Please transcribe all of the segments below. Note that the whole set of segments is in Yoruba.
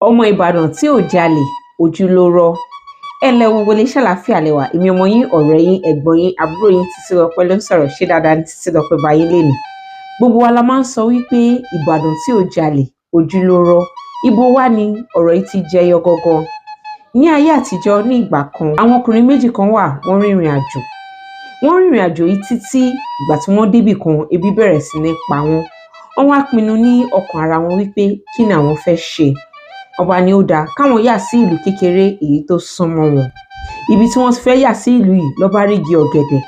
Ọmọ Ìbàdàn tí ò jalè, ojú ló rọ́. Ẹ ǹlẹ́ gbogbo ilé, ṣàlàáfíà lẹ wà? Èmi ọmọ yín, ọ̀rẹ́ yín, ẹ̀gbọ́n yín, àbúrò yín, Títílọpẹ́ ló ń sọ̀rọ̀. Ṣé dáadáa ní Títílọpẹ́ bá yín lénìí? Gbogbo wa la máa ń sọ wípé Ìbàdàn tí ò jalè, ojú ló rọ́. Ibo wá ni ọ̀rọ̀ yìí ti jẹyọ gangan? Ní ayé àtijọ́, ní ìgbà kan, àwọn ọkùnrin méjì kan wà, wọ́n rìnrìn àjò. Wọ́n rìnrìn àjò yìí títí, ìgbà tí wọ́n débì kan, ebi bẹ̀rẹ̀ sí ní pa wọ́n. Wọ́n wá pinnu ní ọkàn ara wọn wípé kí ni àwọn fẹ́ ṣe. Wọ́n bá ní ó dáa káwọn yà sí ìlú kékeré èyí tó súnmọ́ wọn. Ibi tí wọ́n ti fẹ́ yà sí ìlú yìí lọ́ bá rí igi ọ̀gẹ̀dẹ̀.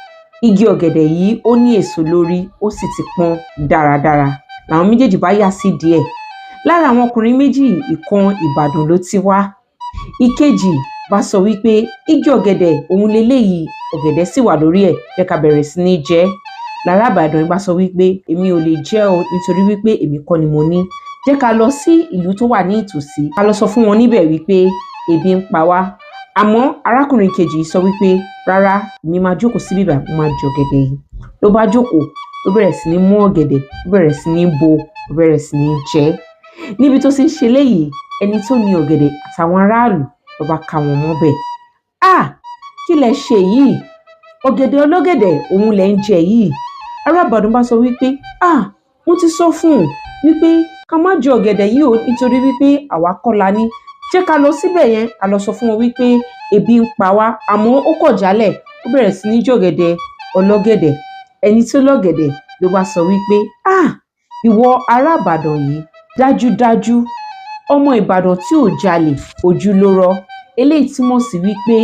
Igi ọ̀gẹ̀dẹ̀ yìí, ó ní èso lórí, ó sì ti pọ́n dáradára. Làwọn méjèèjì bá yà sí díẹ̀. Lára àwọn ọkùnrin méjì, ìkan Ìbàdàn ló ti wá. Ìkejì bá sọ wípé igi ọ̀gẹ̀dẹ̀ òun leléyìí, ọ̀gẹ̀dẹ̀ sì wà lórí ẹ̀, jẹ́ ká bẹ̀rẹ̀ sí ní jẹ ẹ́. Lará Ìbàdàn bá sọ wípé èmi ò lè jẹ́ o, nítorí wípé èmi kọ́ ni mo ní. Jẹ́ ká lọ sí ìlú tó wà ní ìtòsí, ká lọ sọ fún wọn níbẹ̀ wípé ebi ń pa wá. Àmọ́ arákùnrin kejì sọ wípé rárá, èmi máa jókòó síbí báyìí, mo máa jẹ ọ̀gẹ̀dẹ̀ yìí. Ló bá jókòó, ló bẹ̀rẹ̀ sí ní mú ọ̀gẹ̀dẹ̀, ó bẹ̀rẹ̀ sí ní bo, ó bẹ̀rẹ̀ sí ní jẹ ẹ́. Níbi tó ti ń ṣe léyìí, ẹni tó ní ọ̀gẹ̀dẹ̀ àtàwọn aráàlú ló bá ká wọn mọ́bẹ̀. "Ah, kí lẹ ṣe yìí? Ọ̀gẹ̀dẹ̀ ọlọ́gẹ̀dẹ̀ òun lẹ ń jẹ yìí." Ará Ìbàdàn bá sọ wípé, "Ah, mo ti sọ fún un wípé ká má jẹ ọ̀gẹ̀dẹ̀ yìí o, nítorí wípé àwa kọ́ la ní. Jẹ́ ká lọ síbẹ̀ yẹn, ká lọ sọ fún wọn wípé ebi ń pa wá." Àmọ́ ó kọ̀ jálẹ̀, ó bẹ̀rẹ̀ sí ní jọ̀gẹ̀dẹ̀ ọlọ́gẹ̀dẹ̀. Ẹni tó lọ́gẹ̀dẹ̀ ló bá sọ wípé, "Ah, ìwọ ará Ìbàdàn yìí, dájúdájú ọmọ Ìbàdàn tí ò jalè, ojú ló rọ́." Eléyìí túmọ̀ sí wípé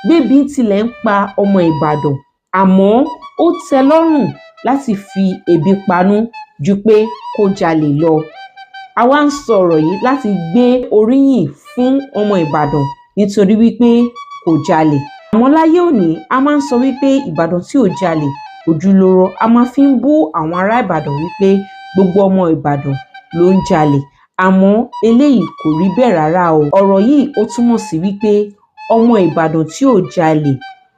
bébi tilẹ̀ ń pa ọmọ Ìbàdàn, àmọ́ ó tẹ́ lọ́rùn láti fi ebi panú ju pé kó jalè lọ. A wá ń sọ ọ̀rọ̀ yìí láti gbé oríyìn fún ọmọ Ìbàdàn nítorí wípé kò jalè. Àmọ́ láyé òní, a máa ń sọ wípé Ìbàdàn tí ò jalè, ojú ló rọ́. A máa fi ń bú àwọn ará Ìbàdàn wípé gbogbo ọmọ Ìbàdàn ló ń jalè. Àmọ́ eléyìí kò rí bẹ́ẹ̀ rárá o. Ọ̀rọ̀ yìí, ó túmọ̀ sí wípé ọmọ Ìbàdàn tí ò jalè,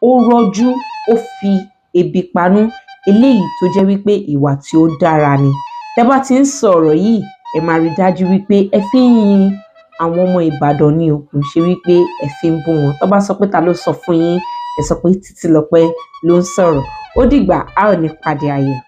ó rọ́jú, ó fi ebi panú, eléyìí tó jẹ́ wípé ìwà tí ó dára ni. Tẹ́ bá ti ń sọ ọ̀rọ̀ yìí, ẹ máa rí dájú wípé ẹ fi ń yin àwọn ọmọ Ìbàdàn ni o, kò ṣe wípé ẹ fi ń bú wọn. Tó bá sọ pé ta ló sọ fún yín, ẹ sọ pé Títílọpẹ́ ló ń sọ̀rọ̀. Ó dìgbà, a ò ní pàdé ayọ̀.